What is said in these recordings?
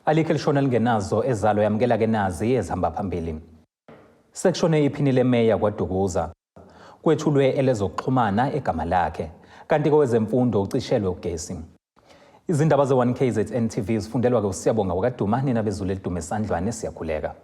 Alikho elishona lingenazo ezalo, yamukela ke nazi ezihamba phambili. Sekushone iphini lemeya kwaDukuza. Kwethulwe elezokuxhumana egama lakhe. Kanti kowezemfundo ucishelwe ugesi. Izindaba ze-1KZN TV zifundelwa-ke uSiyabonga wakaDuma, nina bezulu elidume esandlwane siyakhuleka.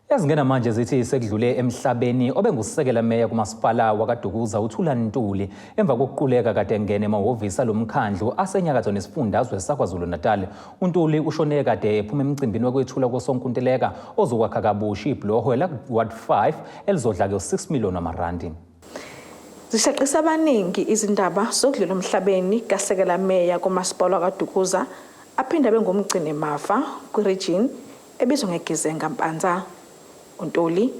Ezingena manje zithi sekudlule emhlabeni obengusekela meya kumasipala wakaDukuza uThulani Ntuli emva kokuquleka kade engene emahhovisi alomkhandlu asenyakatho nesifundazwe saKwaZulu-Natal. UNtuli ushone kade ephuma emcimbini wokwethula kosonkuntileka ozokwakha kabusha ibhulohwe la-Ward 5 elizodla-ke u-6 million wamarandi. Zishaqisa abaningi izindaba zokudlula emhlabeni kasekela meya kumasipala wakaDukuza aphinde abe ngumgcinimafa kwi-region ebizwa ngeGizenga Mpanza. UNtuli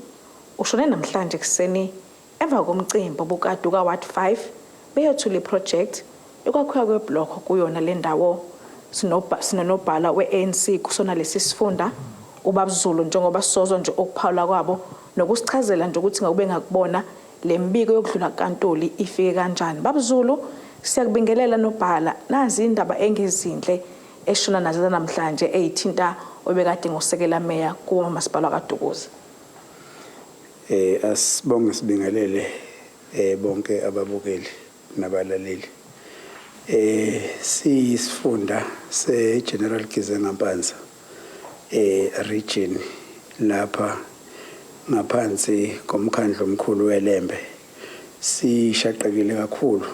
ushone namhlanje ekuseni emva komcimbi obukade uka-Ward 5 beyothula i-project yokwakhiwa kwebhlokho kuyona le ndawo. Sinonobhala we-ANC kusona lesi sifunda uBaba Zulu, njengoba sozwa nje ukuphawula kwabo nokusichazela nje ukuthi ngakube ngakubona le mbiko yokudlula kukaNtuli ifike kanjani. Baba Zulu, siyakubingelela nobhala, nazi indaba engezinhle eshona nazo namhlanje eyithinta obekade ngusekela meya kuwo masipala kaDukuza. Asibonge sibingelele bonke ababukeli nabalaleli. Siyisifunda se General Gizenga Mpanza region lapha ngaphansi komkhandlu omkhulu weLembe. Sishaqekile kakhulu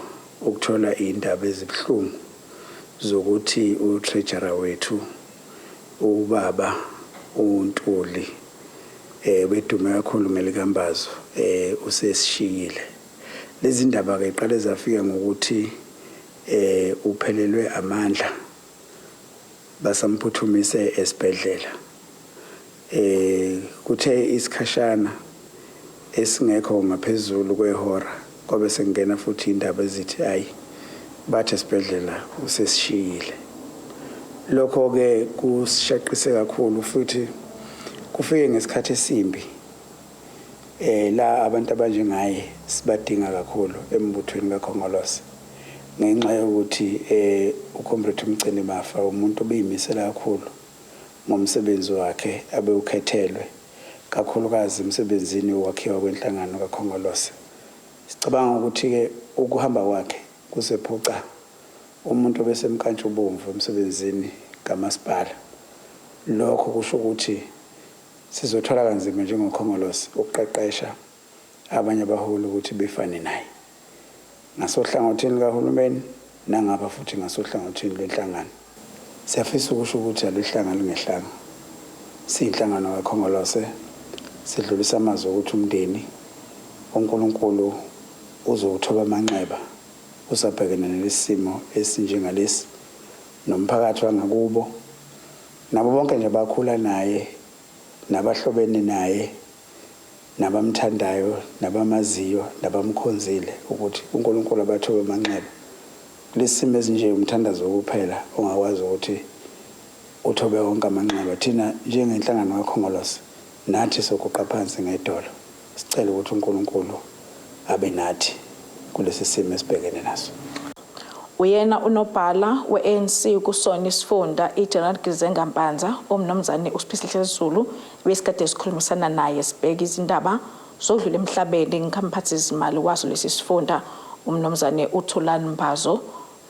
ukuthola indaba ezibuhlungu zokuthi u-treasurer wethu ubaba uNtuli bedume kakhulu ngelikambazo usesishiyile. Lezi ndaba ke qale zafika ngokuthi uphelelwe amandla, basamphuthumise esibhedlela. Kuthe isikhashana esingekho ngaphezulu kwehora kwabe sekungena futhi indaba ezithi ayi bathi esibhedlela usesishiyile. Lokho ke kusishaqise kakhulu futhi kufike ngesikhathi esimbi la abantu abanjengaye sibadinga kakhulu embuthweni kaKhongolose, ngenxa yokuthi uComrade Umgcini Mafa umuntu obeyimisela kakhulu ngomsebenzi wakhe abewukhethelwe, kakhulukazi emsebenzini wokwakhiwa kwenhlangano kaKhongolose. Sicabanga ukuthi-ke ukuhamba kwakhe kusephuca umuntu obesemnkantshubomvu emsebenzini kamasipala. Lokho kusho ukuthi sizothwala kanzima njengoKhongolose ukuqeqesha abanye abaholi ukuthi befane naye ngasohlangothini likahulumeni nangapha futhi ngasohlangothini lwenhlangano. Siyafisa ukusho ukuthi aluhlanga lungehlanga. Siyinhlangano kaKhongolose sidlulisa amazwi okuthi umndeni uNkulunkulu uzowuthoba amanxeba usabhekene nalesi simo esinjengalesi, nomphakathi wangakubo nabo bonke nje abakhula naye nabahlobene naye nabamthandayo nabamaziyo nabamkhonzile ukuthi uNkulunkulu abathobe amanxeba. Kulesi simo esinje umthandazo kuphela ongakwazi ukuthi uthobe wonke amanxeba. Thina njengenhlangano kaKhongolose nathi soguqa phansi ngedolo sicele ukuthi uNkulunkulu abe nathi kulesi simo esibhekene naso. Uyena unobhala we-ANC kusona isifunda iGeneral Gizenga Mpanza, uMnumzane uSiphesihle Zulu, besikade sikhulumisana naye sibheka izindaba zokudlula emhlabeni ngikhamphathizimali waso lesi sifunda uMnumzane uThulani Mbazo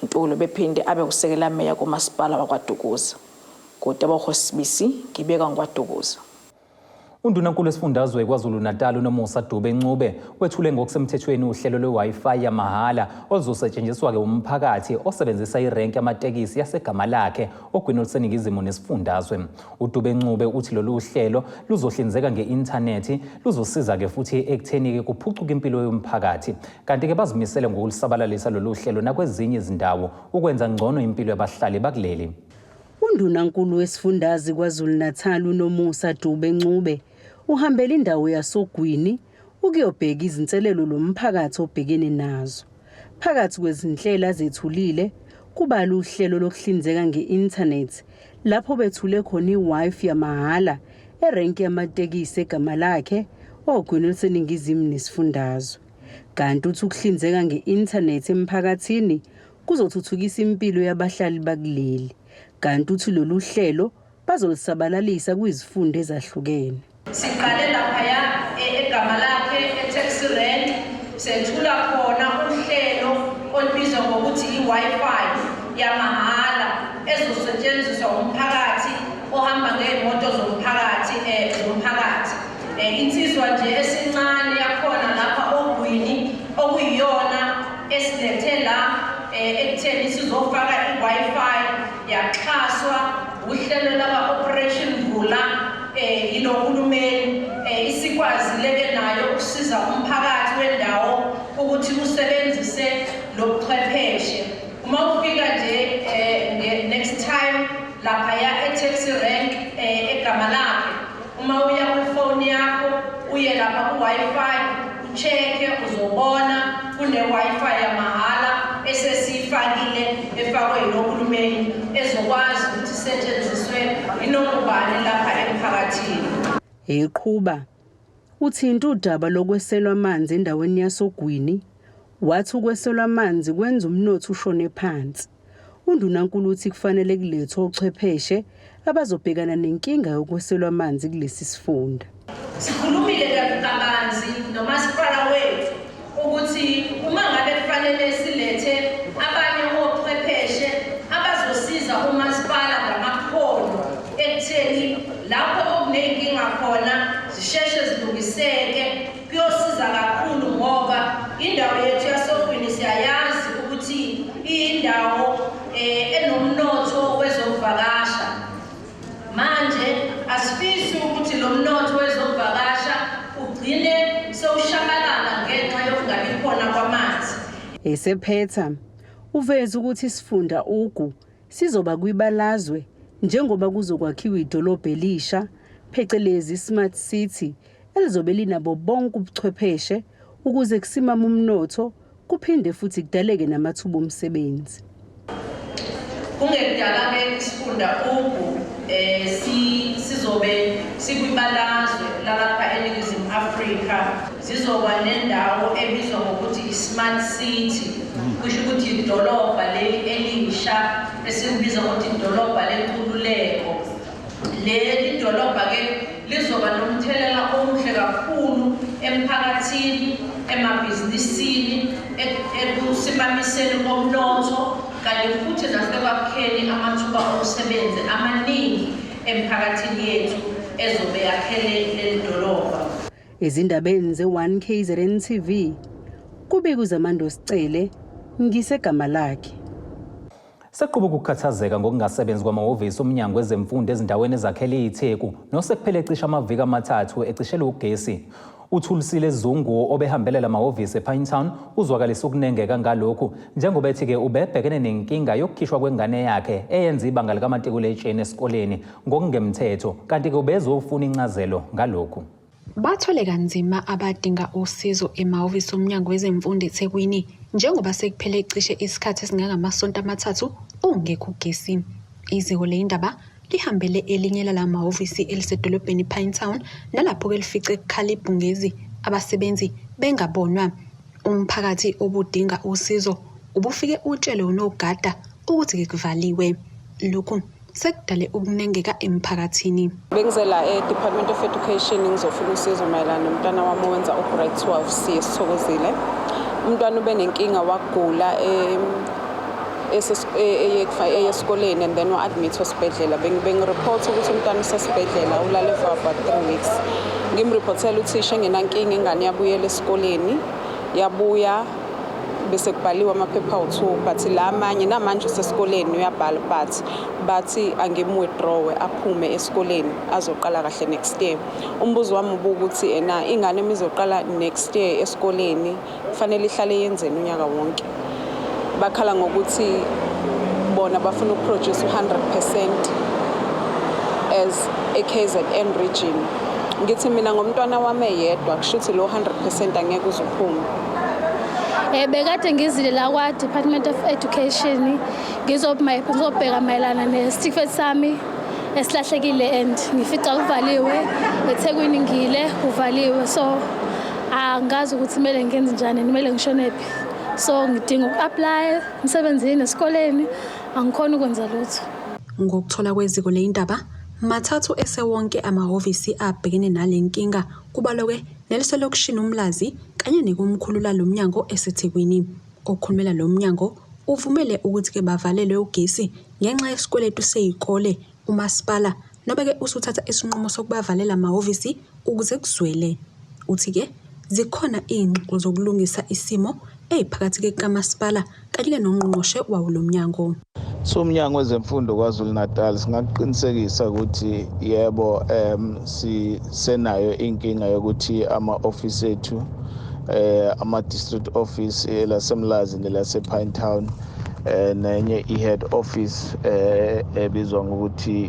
Ntuli, bephinde abe usekela meya kumasipala wakwaDukuza. Ngutebogo Sibisi, ngibeka ngokwaDukuza. Undunankulu wesifundazwe KwaZulu-Natal uNomusa Dube Ncube wethule ngokusemthethweni uhlelo lwe-Wi-Fi yamahhala oluzosetshenziswa-ke umphakathi osebenzisa irenki yamatekisi yaseGamalakhe ogwini oluseningizimu nesifundazwe. UDube Ncube uthi lolu hlelo luzohlinzeka nge-inthanethi, luzosiza-ke futhi ekutheni-ke kuphucuke impilo yomphakathi. Kanti-ke bazimisele ngokulisabalalisa lolu hlelo nakwezinye izindawo ukwenza ngcono impilo yabahlali bakuleli. UNdunankulu wesifundazi KwaZulu-Natal uNomusa Dube Ncube uhambele indawo yasoGwini ukuyobheka izinselelo lo mphakathi obhekene nazo. Phakathi kwezinhlelo azethulile kubala uhlelo lokuhlinzeka nge-inthanethi lapho bethule khona i-Wi-Fi yamahhala erenki yamatekisi eGamalakhe oGwini oluseningizimu nesifundazwe. Kanti uthi ukuhlinzeka nge-inthanethi emphakathini kuzothuthukisa impilo yabahlali bakuleli. Kanti uthi lolu hlelo bazolusabalalisa kwizifunda ezahlukene. Siqale laphaya eGamalakhe e-taxi rank, sethula khona uhlelo olubizwa ngokuthi i-Wi-Fi yamahhala ezosetshenziswa umphakathi ohamba ngey'moto zomphakathi zomphakathi. Insizwa nje esincane yakhona lapha oGwini okuyiyona esilethe la ekutheni sizofaka i-Wi-Fi, yaxhaswa uhlelo laka-Operation Vula yilo hulumeni, isikwazile-ke nayo ukusiza umphakathi wendawo ukuthi usebenzise lo buchwepheshe. Uma ufika nje next time laphaya e-taxi rank eGamalakhe, uma uya kwifoni yakho uye lapha ku-Wi-Fi ucheck-e, uzobona kune-Wi-Fi yamahhala esesiyifakile efakwe yilo hulumeni ezokwazi ukuthi isetshenziswe yinoma ubani lapha emphakathini. Eqhuba uthinta udaba lokweselwa amanzi endaweni yasoGwini, wathi ukweselwa amanzi kwenza umnotho ushone phansi. Undunankulu uthi kufanele kulethwe ochwepheshe abazobhekana nenkinga yokweselwa amanzi kulesi sifunda. Sikhulumile kabanzi nomasipala wethu ukuthi uma ngabe kufanele silethe abanye ochwepheshe abazosiza umasipala ngamakhono ekutheni lapho okuney'nkinga khona zisheshe zilungiseke, kuyosiza kakhulu ngoba indawo yethu yasoGwini siyayazi ukuthi iyindawo enomnotho wezokuvakasha. Manje asifisi ukuthi lo mnotho wezokuvakasha ugcine sewushabalala ngenxa yokungabi khona kwamanzi. Esephetha uveza ukuthi isifunda Ugu sizoba kwibalazwe njengoba kuzokwakhiwa idolobha elisha phecelezi Smart City elizobe linabo bonke ubuchwepheshe ukuze kusimame umnotho kuphinde futhi kudaleke namathuba omsebenzi. Kungekudala-ke isifunda Ugu sizobe sikwibalazwe lalapha eNingizimu Afrika, zizoba nendawo ebizwa ngokuthi i-Smart City, kusho ukuthi idolobha leli elisha esilibiza ngokuthi idolobha lenkululeko. Leli dolobha-ke lizoba nomthelela omuhle kakhulu emphakathini, emabhizinisini, ekusimamiseni komnotho kanye futhi nasekwakheni amathuba omsebenzi amaningi emphakathini yethu ezobe yakhele leli dolobha. Ezindabeni ze-1 KZN TV, kubika uZamando Sicele, ngiseGamalakhe. Seqhuba ukukhathazeka ngokungasebenzi kwamahhovisi omnyango wezemfundo ezindaweni ezakhele iTheku nosekuphele cishe amaviki amathathu ecishelwe ugesi. UThulisile Zungu obehambele lamahhovisi ePinetown uzwakalisa ukunengeka ngalokhu njengoba ethi-ke ubebhekene nenkinga yokukhishwa kwengane yakhe eyenza ibanga likamatikuletsheni esikoleni ngokungemthetho, kanti-ke ubezofuna incazelo ngalokhu. Bathwele kanzima abadinga usizo emahhovisi omnyango wezemfundo eThekwini njengoba sekuphele cishe isikhathi esingangamasonto amathathu ungekho ugesi. Iziko leyindaba lihambele elinye lalamahhovisi elisedolobheni Pinetown nalapho-ke lifice kukhala ibhungezi abasebenzi bengabonwa. Umphakathi obudinga usizo ubufike utshele unogada ukuthi-ke kuvaliwe. Lokhu sekudale ukunengeka emphakathini. Bengizela e-Department of Education ngizofuna usizo mayelana nomntwana wami owenza u-grade 12 C esithokozile. Umntwana ube nenkinga, wagula eye esikoleni and then wa-admit esibhedlela. Bengireport ukuthi umntwana usesibhedlela, ulale for about 3 weeks. Ngimreportela uthisha engenankinga, ingane yabuyela esikoleni, yabuya bese kubhaliwe amaphepha awu-2, but la amanye namanje usesikoleni uyabhala, but bathi angim-withdrawe aphume esikoleni azoqala kahle next year. Umbuzo wami ubukuthi ena ingane uma izoqala next year esikoleni kufanele ihlale yenzeni unyaka wonke? Bakhala ngokuthi bona bafuna ukuproduce u-100% as e-KZN region. Ngithi mina ngomntwana wami eyedwa kusho ukuthi lo 100% angeke uze uphume. Bekade ngizile la kwa Department of Education ngizobheka mayelana nesitifiketi sami esilahlekile and ngifica kuvaliwe eThekwini, ngile kuvaliwe, so angazi ukuthi kumele ngenze njani, kumele ngishonephi, so ngidinga uku-apply emsebenzini, esikoleni, angikhona ukwenza lutho. Ngokuthola kweziko leyindaba, mathathu esewonke amahhovisi abhekene nale nkinga kubalwa-ke neliselokishini uMlazi kanye nekomkhulu lalo mnyango eseThekwini. Okhulumela lo mnyango uvumele ukuthi-ke bavalelwe ugesi ngenxa yesikweletu sey'kole umasipala nobe-ke usuthatha isinqumo sokubavalela amahhovisi ukuze kuzwele. Uthi-ke zikhona iy'ngxoxo zokulungisa isimo ey'phakathi-ke kukamasipala kanye-ke nongqongqoshe wawo lo mnyango. Siwumnyango wezemfundo KwaZulu-Natal singakuqinisekisa ukuthi yebo sisenayo inkinga yokuthi ama-office ethu ama-district office elaseMlazi nelase-Pine Town nenye i-head office ebizwa ngokuthi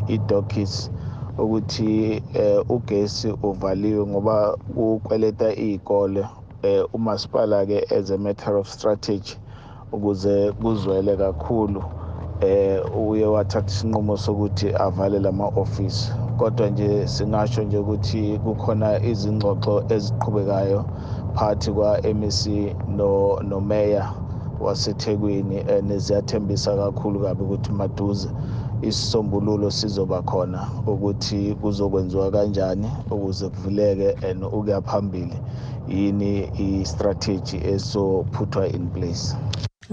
i-Dokis ukuthi ugesi uvaliwe ngoba kukweleta iy'kole. Umasipala ke as a matter of strategy ukuze kuzwele kakhulu uye wathatha isinqumo sokuthi avale lama office, kodwa nje singasho nje ukuthi kukhona izingxoxo eziqhubekayo phakathi kwa-MEC no nomeya waseThekwini, neziyathembisa kakhulu kabi ukuthi maduze isisombululo sizoba khona ukuthi kuzokwenziwa kanjani ukuze kuvuleke and ukuya phambili yini i-strategy esophuthwa in place.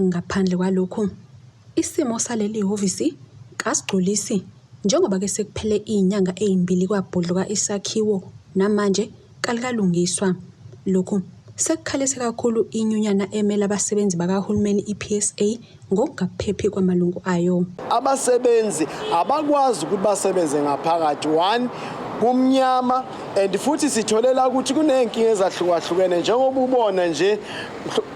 Ngaphandle kwalokhu, isimo saleli hhovisi kasigculisi njengoba ke sekuphele iy'nyanga ey'mbili kwabhodloka isakhiwo namanje kalikalungiswa. Lokhu sekukhalise kakhulu inyunyana emele abasebenzi bakahulumeni i-PSA ngokungaphephi kwamalungu ayo. Abasebenzi abakwazi ukuthi basebenze ngaphakathi, one kumnyama, and futhi sitholela ukuthi kuney'nkinga ezahlukahlukene njengoba ubona nje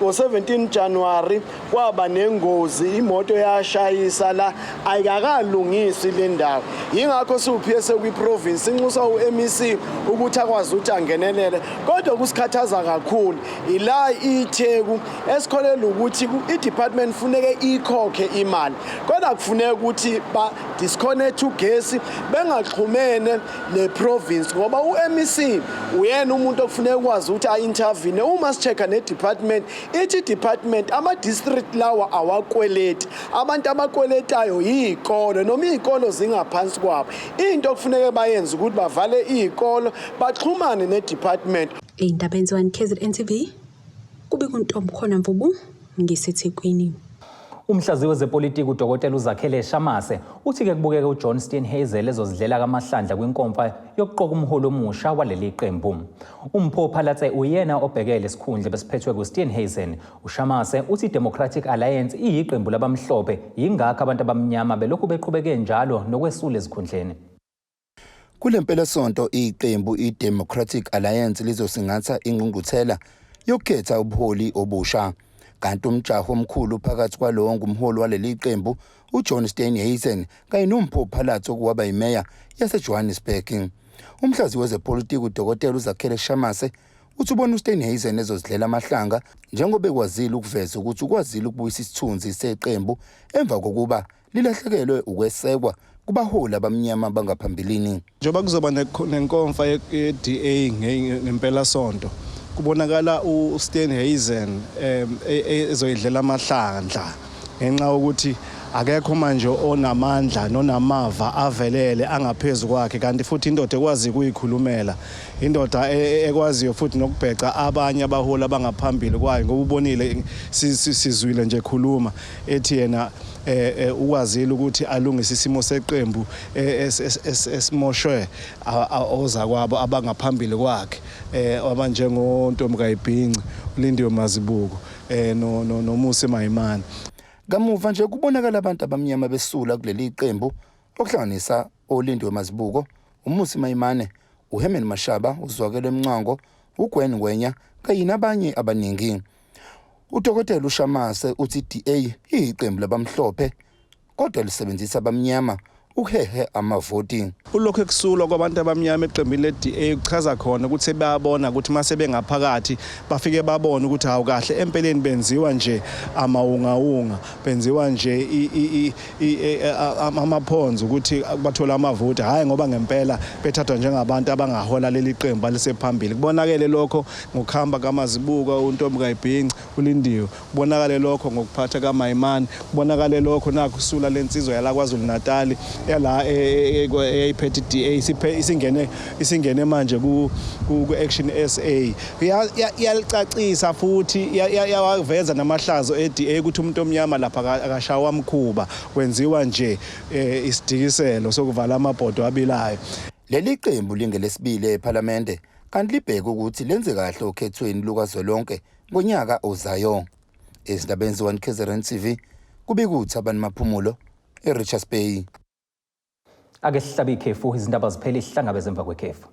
ngo-17 January kwaba nengozi, imoto yashayisa la, ayikakalungisi le ndawo. Yingakho siwu-PSA kwi-province sinxusa u-MEC ukuthi akwazi ukuthi angenelele, kodwa kusikhathaza kakhulu ila iTheku esikholelwa ukuthi i-department funeke ikhokhe imali, kodwa kufuneka ukuthi ba-disconnect ugesi bengaxhumene ne-province ngoba u-MEC uyena umuntu okufuneka ukwazi ukuthi a-intervene. Uma si-check-a ne-department, ithi i-department ama-district lawa awakweleti, abantu abakweletayo iy'kolo noma iy'kolo zingaphansi kwabo. Into okufuneke bayenze ukuthi bavale iy'kolo baxhumane ne-department. Ey'ndabeni ze-1 KZN TV, kubika uNtombikhona Mvubu ngiseThekwini. Umhlaziyi wezepolitiki uDokotela uZakhele Shamase uthi-ke kubukeka uJohn Steenhuisen ezozidlela kamahlandla kwinkomfa yokuqoka umholi omusha waleli qembu. UMpho Phalatse uyena obhekele isikhundla besiphethwe kuSteenhuisen. UShamase uthi i-Democratic Alliance iyiqembu labamhlophe, yingakho abantu abamnyama belokhu beqhubeke njalo nokwesula ezikhundleni. Kule mpelasonto iqembu i-Democratic Alliance lizosingatha ingqungquthela yokukhetha ubuholi obusha. Kanti umjaho omkhulu phakathi kwalowo ngumholi waleli qembu uJohn Steenhuisen kanye noMpho Phalatse okuwaba yimeya yaseJohannesburg. Umhlaziyi wezepolitiki uDokotela uZakhele Shamase uthi ubona uSteenhuisen ezozidlela amahlanga njengoba ekwazile ukuveza ukuthi ukwazile ukubuyisa isithunzi seqembu emva kokuba lilahlekelwe ukwesekwa kubaholi abamnyama bangaphambilini. Njengoba kuzoba nenkomfa ye-DA ngempelasonto, kubonakala uSteenhuisen ezoyidlela amahlandla ngenxa yokuthi akekho manje onamandla nonamava avelele angaphezu kwakhe, kanti futhi indoda ekwazi ukuyikhulumela, indoda ekwaziyo futhi nokubheca abanye abaholi abangaphambili kwayo, ngoba ubonile, sizwile nje khuluma ethi yena ukwazile ukuthi alungise isimo seqembu esimoshwe ozakwabo abangaphambili kwakhe, abanjengoNtombi Kayibhinci, uLindiwe Mazibuko no noMusi Mayimane. Kamuva nje kubonakala abantu abamnyama besula kuleli qembu, okuhlanganisa oLindiwe Mazibuko, uMusi Mayimane, uHerman Mashaba, uZwakele Mncwango, uGwen Ngwenya kanye nabanye abaningi. UDokotela uShamase uthi i-DA iyiqembu labamhlophe kodwa lisebenzisa abamnyama uhehe amavoti. Ulokhu ekusulwa kwabantu abamnyama eqembini le-DA kuchaza khona ukuthi sebeyabona ukuthi uma sebengaphakathi bafike babone ukuthi hawu kahle empeleni benziwa nje amawungawunga, benziwa nje amaphonzo ukuthi bathole amavoti, hhayi ngoba ngempela bethathwa njengabantu abangahola leli qembu alisephambili. Kubonakele lokho ngokuhamba kaMazibuko, uNtombi Kayibhinci, uLindiwe. Kubonakale lokho ngokuphatha kaMaimane, kubonakale lokho nakusula lensizwa yala KwaZulu Natal yala eyayiphethe i-DA isingene isingene manje ku ku Action SA. Iyalicacisa futhi iyawaveza namahlazo e-DA ukuthi umuntu omnyama lapha akashawa mkhuba, wenziwa nje isidikiselo sokuvala amabhodo abilayo. Leli qembu lingelesibili ePhalamende kanti libheke ukuthi lenze kahle okhethweni lukazwelonke ngonyaka ozayo. Ezindabeni ze-1 KZN TV kubika uThabani Maphumulo eRichards Bay. Ake sihlabe ikhefu, izindaba ziphele ihlangabeze emva kwekhefu.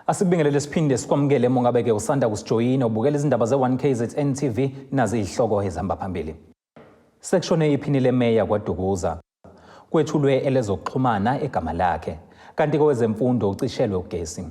Asikubingelele siphinde sikwamukele mongabe-ke usanda kusijoyina ubukela izindaba ze-1 KZN TV nazi izihloko ezihamba phambili. Sekushone iphini lemeya kwaDukuza. Kwethulwe elezokuxhumana egama lakhe. Kanti kowezemfundo ucishelwe ugesi.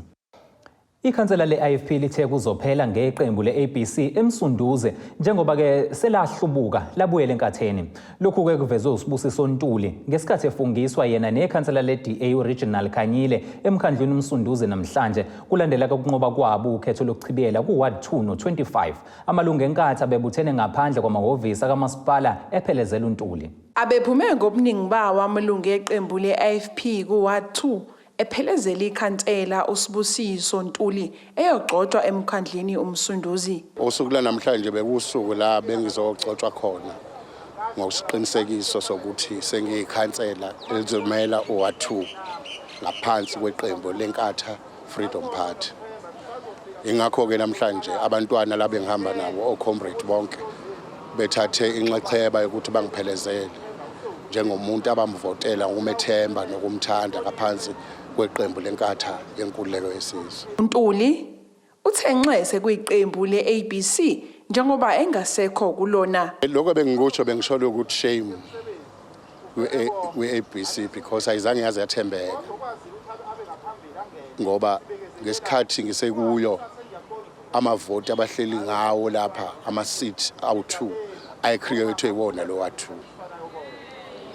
Ikhansela le-IFP lithe kuzophela ngeqembu le-ABC eMsunduze njengoba-ke selahlubuka labuyela enkatheni. Lokhu-ke kuvezwe uSibusiso Ntuli ngesikhathi efungiswa yena nekhansela le-DA uReginald Khanyile emkhandlwini uMsunduze namhlanje kulandela ukunqoba kwabo ukhetho lokuchibiyela ku-Ward 2 no-25. Amalungu enkatha bebuthene ngaphandle kwamahhovisi akamasipala ephelezela uNtuli. Abephume ngobuningi bawo amalungu eqembu le-IFP ku-Ward 2 ephelezela ikhansela uSibusiso Ntuli eyogcotshwa emkhandlwini uMsunduzi. Usuku lwanamhlanje bekuwusuku la bengizogcotshwa khona ngokusiqinisekiso sokuthi sengiyikhansela elizomela uWard 2 ngaphansi kweqembu leNkatha Freedom Party. Ingakho-ke namhlanje abantwana la bengihamba nabo o-comrade bonke bethathe inxexheba yokuthi bangiphelezele njengomuntu abamvotela ngokumethemba nokumthanda ngaphansi kweqembu leNkatha Yenkululeko Yesizwe. UNtuli uthe nxese kwiqembu le-ABC njengoba engasekho kulona. Lokho bengikusho bengisholo ukuthi shame kwi-ABC because ayizange yaze yathembeka ngoba ngesikhathi ngisekuyo amavoti abahleli ngawo lapha ama-seat awu-2 ayecreate iwona lo wa-2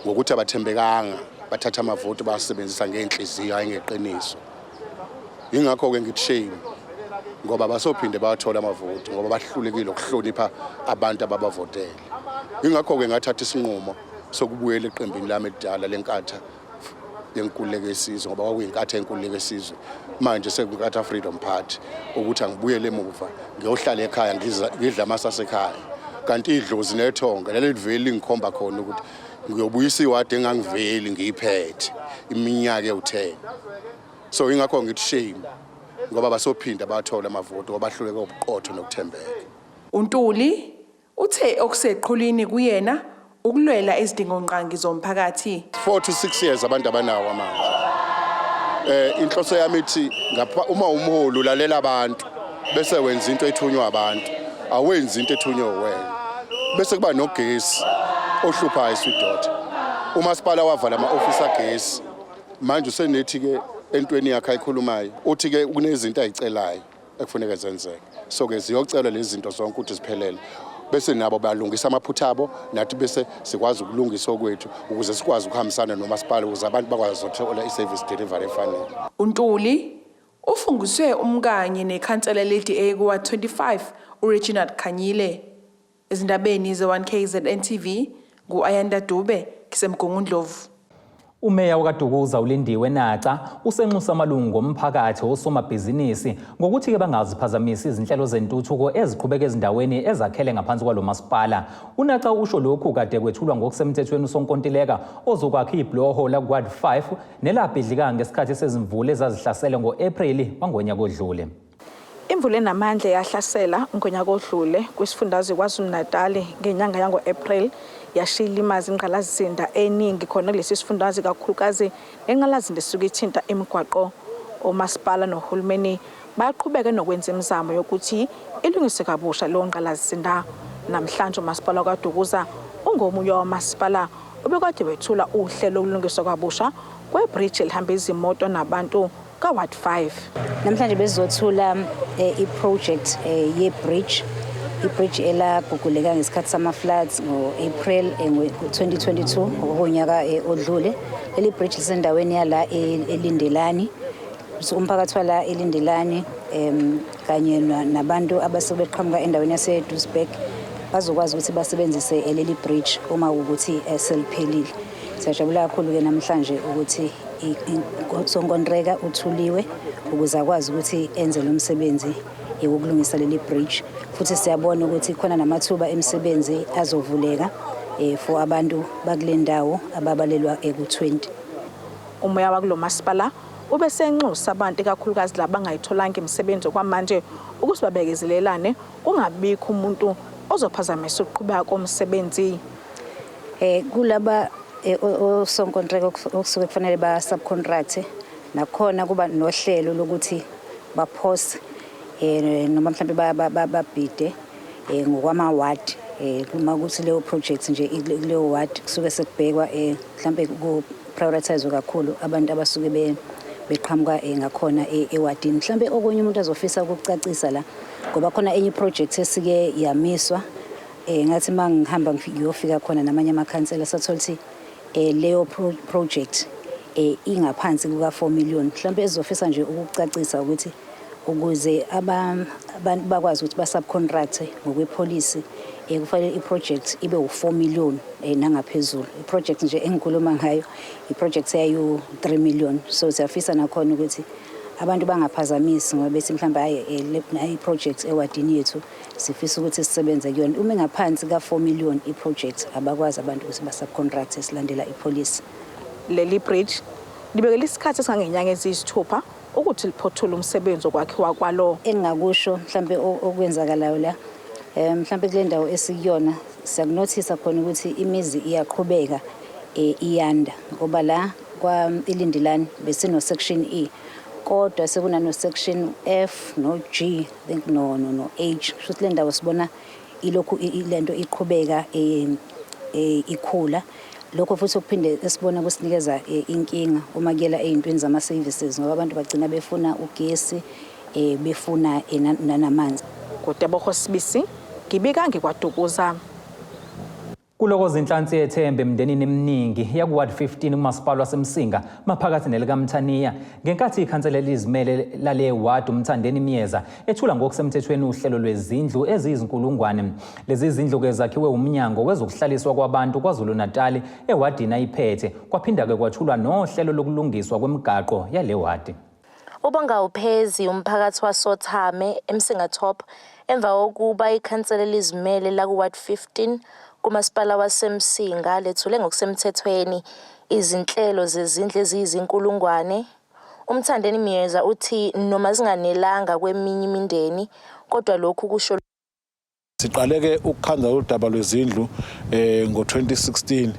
ngokuthi abathembekanga, bathatha amavoti bawasebenzisa ngey'nhliziyo hhayi ngeqiniso. Yingakho-ke ngithi shame ngoba basophinde bawathola amavoti ngoba bahlulekile ukuhlonipha abantu ababavotele. Yingakho-ke ngathatha isinqumo sokubuyela eqembini lami elidala leNkatha Yenkululeko Yesizwe ngoba kwakuyiNkatha Yenkululeko Yesizwe, manje sekuyiNkatha Freedom Party, ukuthi angibuyele emuva ngiyohlala ekhaya ngidla amasi asekhaya. Kanti idlozi nethonga leli liveli lingikhomba khona ukuthi ngiyobuyisa iwadi engangiveli ngiyiphethe iminyaka ewu-10. So ingakho ngithi shame ngoba basophinda bathola amavoti ngoba bahluleke ubuqotho nokuthembeka. UNtuli uthe okuseqhulwini kuyena ukulwela izidingongqangi zomphakathi. 4 to 6 years abantu abanawo amanzi. Inhloso yami ithi ngapha uma umholi ulalela abantu bese wenza into ethunywa abantu, awenzi into ethunywe wena. Bese kuba nogesi ohluphayo eSweet. Umasipala wavala ama-ofisi agesi. Manje usenethi ke entweni yakhe ayikhulumayo uthi ke kunezinto ayicelayo ekufuneka zenzeke. So ke ziyocelwa lezi zinto zonke ukuthi ziphelele bese nabo balungisa amaphutha abo, nathi bese sikwazi ukulungisa okwethu ukuze sikwazi ukuhambisana nomasipala ukuze abantu bakwazi ukuthola i-service delivery efanele. UNtuli ufungiswe umkanye nekhansela le-DA kuWard 25 uReginald Khanyile. Ezindabeni ze-1 KZN TV ngu-Ayanda Dube ngiseMgungundlovu. Umeya wakaDukuza uLindiwe Naca usenxusa amalungu omphakathi osomabhizinisi ngokuthi-ke bangaziphazamisi izinhlelo zentuthuko eziqhubeka ezindaweni ezakhele ngaphansi kwalo masipala. UNaca usho lokhu kade kwethulwa ngokusemthethweni usonkontileka ozokwakha ibhuloho laku-Ward 5 nelabhidlika ngesikhathi sezimvula ezazihlasele ngo-Ephreli wangonyaka odlule. Imvula enamandla eyahlasela ngonyaka odlule kwisifundazwe KwaZulu-Natal ngenyanga yango-April yashiya ilimaza ingqalasizinda eningi khona kulesi sifundazwe, kakhulukazi nengqalasizinda esuke ithinta imigwaqo. Omasipala nohulumeni Bayaqhubeka nokwenza imizamo yokuthi ilungiswe kabusha leyo ngqalasizinda. Namhlanje umasipala kaDukuza ungomunye wamasipala obekade wethula uhlelo lokulungiswa kabusha kwebhriji elihamba izimoto nabantu ka-Ward 5. Namhlanje bezizothula i-project ye-bridge, i-bridge elaguguleka ngesikhathi sama-floods ngo-April ngo-2022, okunyaka odlule. Leli bridge lisendaweni yala eLindelani. So umphakathi wala eLindelani kanye nabantu abasuke beqhamuka endaweni yase-Duisburg bazokwazi ukuthi basebenzise leli bridge uma ukuthi seliphelile. Siyajabula kakhulu-ke namhlanje ukuthi usonkontreka uthuliwe ukuze akwazi ukuthi enze lo msebenzi wokulungisa leli bridge, futhi siyabona ukuthi khona namathuba emisebenzi azovuleka for abantu bakule ndawo ababalelwa eku-20. Umeya wakulo masipala ubesenxusa abantu, ikakhulukazi laba abangayitholanga imisebenzi okwamanje, ukuthi babekezelelane, kungabikho umuntu ozophazamisa ukuqhubeka komsebenzi. Kulaba osonkontreka okusuke kufanele ba subcontract, nakhona kuba nohlelo lokuthi baphose noma mhlambe babhide ngokwama ward. Kuma kuthi leyo project nje kuleyo ward, kusuke sekubhekwa mhlambe ku prioritize kakhulu abantu abasuke beqhamuka ngakhona ewadini. Mhlambe okunye umuntu azofisa ukucacisa la, ngoba khona enye project esike yamiswa, ngathi mangihamba ngiyofika khona namanye amakhansela, sathola ukuthi leyo project ingaphansi kuka 4 million. Mhlambe ezofisa nje ukucacisa ukuthi ukuze abantu bakwazi ukuthi ba subcontract ngokwepolicy, kufanele i-project ibe u4 million nangaphezulu. I-project nje engikhuluma ngayo, i-project yayo 3 million. So siyafisa nakhona ukuthi abantu bangaphazamisi ngoba bethi mhlawumbe, hayi, i-project ewadini yethu sifisa ukuthi sisebenze kuyona. Uma ingaphansi ka-4 million i-project, abakwazi abantu ukuthi ba-subcontract, silandela ipolicy. Leli bridge libekela isikhathi esingangenyanga eziyisithupha ukuthi liphothule umsebenzi wokwakhiwa kwalo. Engingakusho mhlambe okwenzakalayo la, mhlambe kule ndawo esikuyona, siyakunothisa khona ukuthi imizi iyaqhubeka iyanda, ngoba la kwa iLindelani besino section E, kodwa sekunano section F no G, I think no H. Kusho ukuthi le ndawo sibona ilokhu lento iqhubeka ikhula. Lokho futhi okuphinde esibona kusinikeza inkinga uma kuyela ey'ntweni zama-services, ngoba abantu bagcina befuna ugesi, befuna nanamanzi. NguTebogo Sibisi, ngibika ngikwaDukuza. Kulokoza inhlansi yethemba emndenini eminingi yaku-Ward 15 kumasipala waseMsinga maphakathi nelikaMthaniya ngenkathi ikhansela elizimele lale ward uMthandeni Myeza ethula ngokusemthethweni uhlelo lwezindlu eziyizinkulungwane. Lezi zindlu-ke zakhiwe umnyango wezokuhlaliswa kwabantu KwaZulu-Natali ewadini ayiphethe, kwaphinda-ke kwathulwa nohlelo lokulungiswa kwemigaqo yale wadi. Ubangawuphezi umphakathi wasoThame eMsinga Top emva kokuba ikhansela elizimele laku-Ward 15 kumasipala waseMsinga lethule ngokusemthethweni izinhlelo zezindlu eziyizinkulungwane. UMthandeni Myeza uthi noma zinganelanga kweminye imindeni, kodwa lokhu kusho Siqale-ke ukukhanda lolu daba lwezindlu ngo-2016.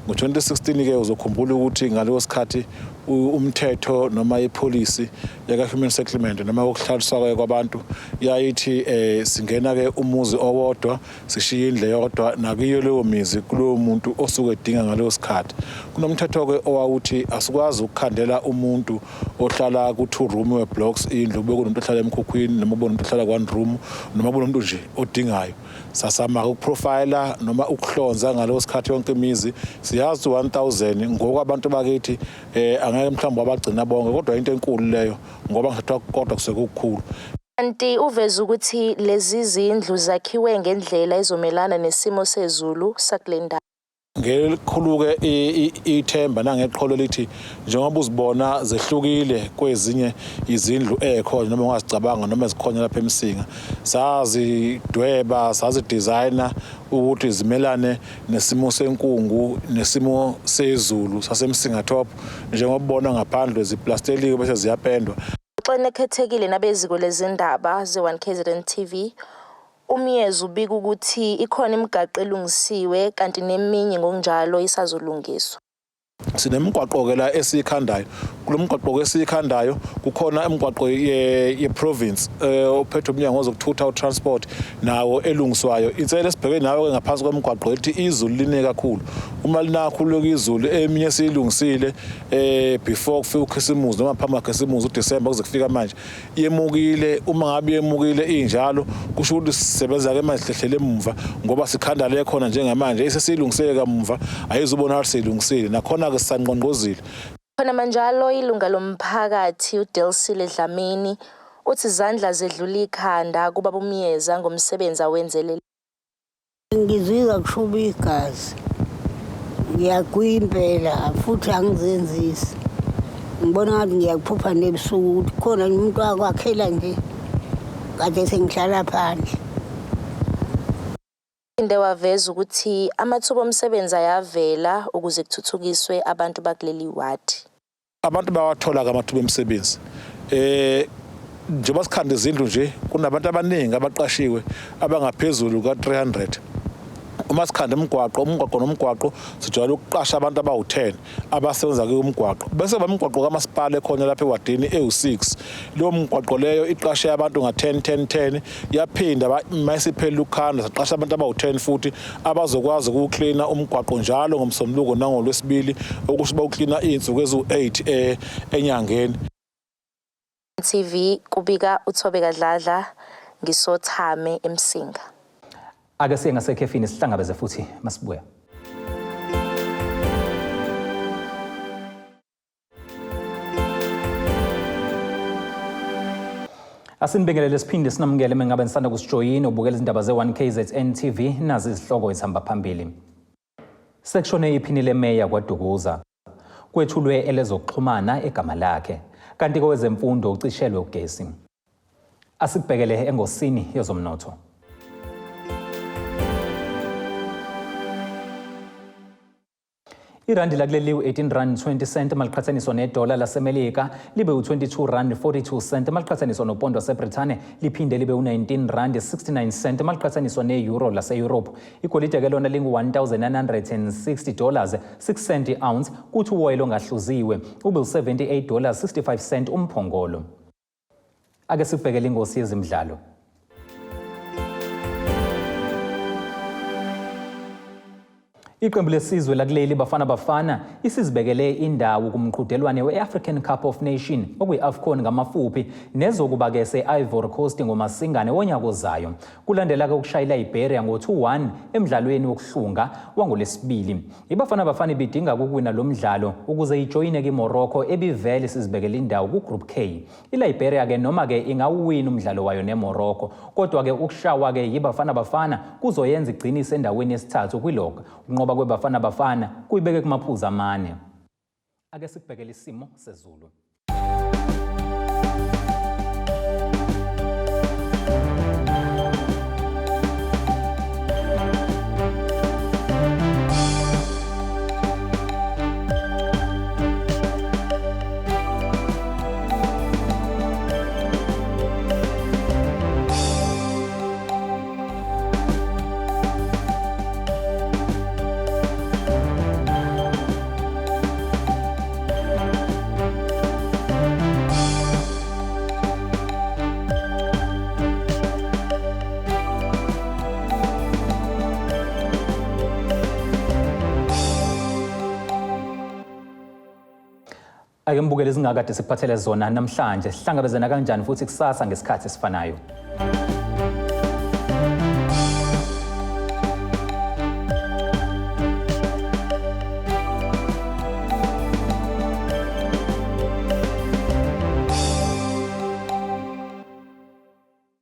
Ngo-2016 ke uzokhumbula ukuthi ngaleso sikhathi umthetho noma ipolicy yaka human settlement noma ukuhlaliswa kwabantu yayithi singena ke umuzi owodwa, sishiye indle eyodwa nakiyo leyo mizi kulowo muntu osuke edinga ngaleso sikhathi. Kunomthetho ke owawuthi asikwazi ukukhandela umuntu ohlala ku-two room we-blocks indlu, kube kunomuntu ohlala emkhukhwini noma kube umuntu ohlala ku-one room noma kunomuntu nje odingayo. Sasama ukuprofila noma ukuhlonza ngaleso sikhathi yonke imizi. Siyazi 1000 ngokwabantu bakithi angeke mhlawumbe abagcina bonke, kodwa into enkulu leyo, ngoba ngathiwa kodwa kusuke kukukhulu. Kanti uveza ukuthi lezi zindlu zakhiwe ngendlela ezomelana nesimo sezulu sakule ndawo. Ngelikhulu-ke ithemba nangeqholo lithi njengoba uzibona zehlukile kwezinye izindlu ey'khona noma ungazicabanga noma ezikhona lapha eMsinga, sazidweba, sazidizayina ukuthi zimelane nesimo senkungu nesimo sezulu saseMsinga Top. Njengoba ubona ngaphandle ziplasteliwe bese ziyapendwa. Engxoxweni ekhethekile nabeziko lezindaba ze-1 KZN TV, uMyeza ubika ukuthi ikhona imigaqo elungisiwe kanti neminye ngokunjalo isazolungiswa. Sinemigwaqo ke la esiyikhandayo. Kulo mgwaqo ke esiyikhandayo kukhona imigwaqo ye-province ophethwe umnyango wezokuthutha u-transport nawo elungiswayo. Inselelo esibhekene nayo ke ngaphansi kwemigwaqo ethi izulu line kakhulu. Uma lina kakhulu izulu eminye esiyilungisile before kufika uKhisimusi noma phambi kwaKhisimusi uDecember kuze kufika manje yemukile. Uma ngabe yemukile injalo kusho ukuthi sisebenza ke manje hlehlele emuva ngoba sikhanda le khona njengamanje esesiyilungiseke kamuva ayizubonakala siyilungisile nakhona ke sisanqonqozile. Khona manjalo ilunga lomphakathi uDelsile Dlamini uthi izandla zedlula ikhanda kubaba uMyeza ngomsebenzi awenzele. Ngizizwa kushuba igazi. Ngiyagwinya impela futhi angizenzisi. Ngibona ngathi ngiyakuphupha nebusuku ukuthi khona umuntu wakwakhela nje kade sengihlala phandle. Uphinde waveza ukuthi amathuba omsebenzi ayavela ukuze kuthuthukiswe abantu bakuleli wadi. Abantu bayawathola-ke amathuba emisebenzi. Njengoba sikhanda izindlu nje kunabantu abaningi abaqashiwe abangaphezulu ka-300. Uma sikhanda umgwaqo, umgwaqo nomgwaqo sijwayele ukuqasha abantu abawu-10 abasebenza kuwo umgwaqo. Bese kuba imigwaqo kamasipala ekhona lapha ewadini ewu-6. Leyo migwaqo leyo iqashe abantu nga-10 10 10 yaphinda uma isiphelile ukukhanda saqasha abantu abawu-10 futhi abazokwazi ukuwuklina umgwaqo njalo ngoMsombuluko nangoLwesibili okusho bawuklina iy'nsuku eziwu-8 enyangeni. TV kubika uThobeka Dladla ngisothame eMsinga. Ake siye ngasekhefini sihlangabeze futhi masibuya. Asinibingelele siphinde sinamukele mengabe nisanda kusijoyina ubukela izindaba ze-1KZN TV nazi izihloko ezihamba phambili. Sekushone iphini lemeya kwaDukuza. Kwethulwe elezokuxhumana egama lakhe. Kanti kowezemfundo ucishelwe ugesi. Asikubhekele engosini yezomnotho. Irandi lakuleli u-18 rand 20 cent maliqhathaniswa nedola laseMelika libe u-22 rand 42 cent maliqhathaniswa nopondo waseBrithane liphinde libe u-19 rand 69 cent maliqhathaniswa ne-euro lase-Europe. Igolide ke lona lingu-1960 dollars 6 cent i-ounce kuthi uwoyela ongahluziwe ube u-78 dollars 65 cent umphongolo. Ake sikubhekele ingosi yezemidlalo. Iqembu lesizwe lakuleli Bafana Bafana isizibekele indawo kumqhudelwane we-African Cup of Nation okuyi-AFCON ngamafuphi nezokuba-ke se-Ivory Coast ngoMasingane wonyaka ozayo. Kulandela-ke ukushaya iLiberia ngo-2-1 emdlalweni wokuhlunga wangoLwesibili. IBafana Bafana ibidinga ukuwina lo mdlalo ukuze ijoyine ki-Morocco ebivele isizibekele indawo ku-Group K. ILiberia ke noma ke ingawuwina umdlalo wayo neMorocco, kodwa ke ukushawa ke yiBafana Bafana kuzoyenza igcine isendaweni yesithathu kwilog. Ukunqoba kweBafana Bafana kuyibeke kumaphuzu amane. Ake sikubhekele isimo sezulu. Ake ngibukele izingakade sikuphathele zona namhlanje. Sihlangabezana kanjani futhi kusasa ngesikhathi esifanayo.